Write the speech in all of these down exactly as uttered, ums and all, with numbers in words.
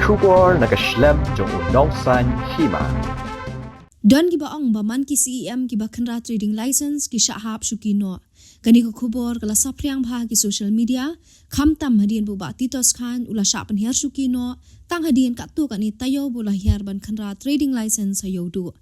Khubor na ka shlem jong u nongsan hima. Don kiba ong ba man ki C E M kiba kynra trading license ki shah hap shuki noh. Kane ka khubor ka la saphriang bha ha ki social media, khamtam hadien ba u Bah Titos Chyne u la shah pynhiar shuki noh, tang hadien katto katne taïew ba u la hiar ban kynra trading license ha Ïewduh.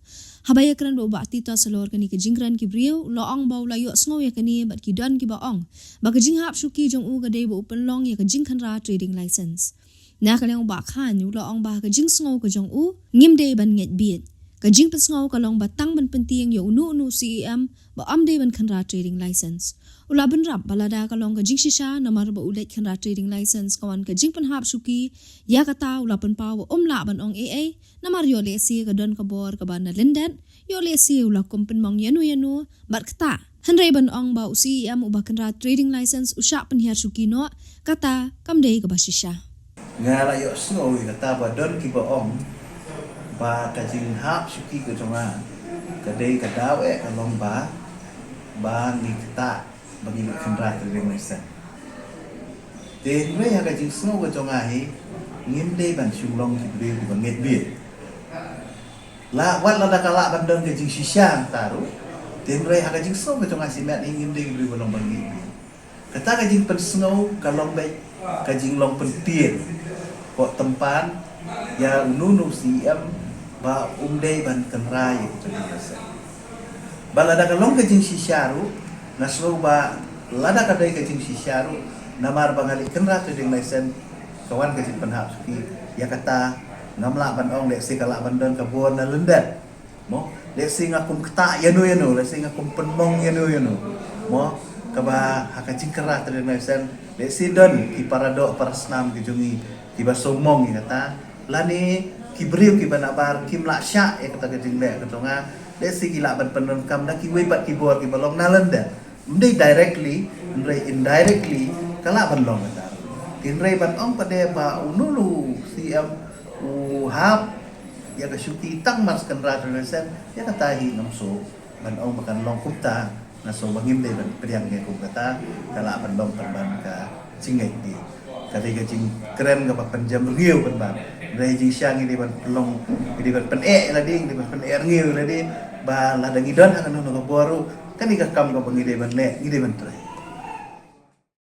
Haba ïakren bad u Bah Titos halor kane ka jingkren ki briew, u la ong ba u la ïohsngew ïa kane bad ki don kiba ong ba ka jinghap shuki jong u ka dei ba u pynlong ïa ka jingkynra trading license. Na ka liang u Bah Chyne u la ong ba ka jingsngew ka jong u ngim dei ban ngeit bieit. Ka jingpynsngew ka long ba tang ban pyntieng ïa uno uno C E M ba ym dei ban kynra trading license. U la bynrap ba lada ka long ka jingshisha namar ba u leit kynra trading license ka wan ka jingpynhap shuki, ïa kata u la pynpaw ba um lah ban ong ei ei, namar ïoh lehse ka don ka bor kaba na lyndet, ïoh lehse u la kum pynmong ïano ïano bad kata. Hynrei ban ong ba u C E M uba kynra trading license u shah pynhiar shuki noh, kata kam dei kaba shisha. Nga la ïohsngew ïa kata ba don kiba ong ba ka jinghap shuki ka jong nga ka dei ka daw eh ka long ba, ba ngi ktah ba ngi kynra trading license. Te hynrei ha ka jingsngew ka jong nga hi, ngim dei ban shym long ki briew kiba ngeit bieit. La, wat lada ka lah ban don ka jingshisha hangta ruh, te hynrei ha ka jingsngew ka jong nga shimet hi ngim dei ki briew ba long ba ngeit bieit. Kata ka jingpynsngew ka long beit ka jinglong pyntieng. Ko tympan ïa uno uno C E M ba um dei ban kynra ïa ka trading license. Ba lada ka long ka jingshisha ruh, nga sngew ba lada ka dei ka jingshisha ruh, namar ba nga leit kynra trading license, ka wan ka jingpynhap shuki, ïa kata ngam lah ban ong, lehse ka lah ban don ka bor na lyndet. Mo, lehse nga kum ktah ïano ïano, lehse nga kum pynmong ïano ïano. Mo, kaba ha ka jingkynra trading license, lehse don ki para doh para snam ki jong ngi kiba sngewmong ïa kata. Lane ki briew kiba nabar kim lah shah ïa kata ka jingleh ka jong nga. Lehse ki lah ban pyndonkam da kiwei pat ki bor kiba long na lyndet. Ym dei directly, hynrei indirectly ka lah ban long kata. Hynrei ban ong pat de ba uno uno C E M u hap ïa ka shuki tang mar shu kynra trading license, ïa kata hi ngam shu ban ong ba kan long kumta. Nga sngew ba ngim dei ban pdiang ïa kum kata, ka lah ban long pynban ka jingngeit hi. Ka dei ka jingkren kaba pynjem rngiew pynban. Hynrei jingshisha ngi dei ban pynlong, ngi dei ban pyneh ïa lade, ngi dei ban pyneh rngiew ïa lade, ba lada ngi don ha kano kano ka bor ruh, kane ka kam kaba ngi dei ban leh, ngi dei ban trei.